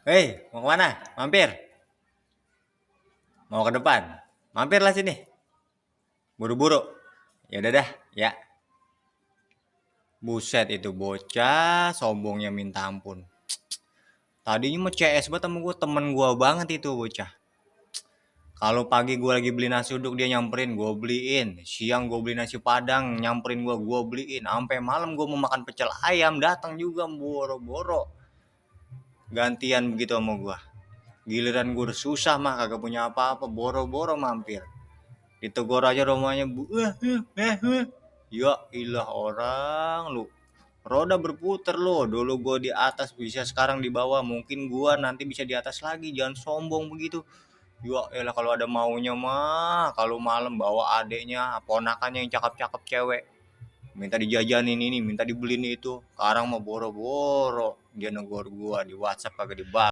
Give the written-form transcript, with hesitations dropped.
Hei, mau kemana? Mampir. Mau ke depan. Mampirlah sini. Buru-buru. Ya udah dah, ya. Buset itu bocah, sombongnya minta ampun. Tadinya mah CS banget sama gue, temen gue banget itu bocah. Kalau pagi gue lagi beli nasi uduk dia nyamperin, gue beliin. Siang gue beli nasi padang, nyamperin gue beliin. Sampai malam gue mau makan pecel ayam, datang juga boro-boro. Gantian begitu sama gue. Giliran gue udah susah mah kagak punya apa-apa, boro-boro mampir. Ditegur aja rumahnya, ya ilah orang lu. Roda berputar lo, dulu gue di atas bisa sekarang di bawah, mungkin gue nanti bisa di atas lagi, jangan sombong begitu. Ya elah kalau ada maunya mah, kalau malam bawa adeknya, ponakannya yang cakep-cakep cewek. Minta dijajanin ini, minta dibeliin itu. Sekarang mah boro-boro. Dia negor gua di WhatsApp kagak dibalas.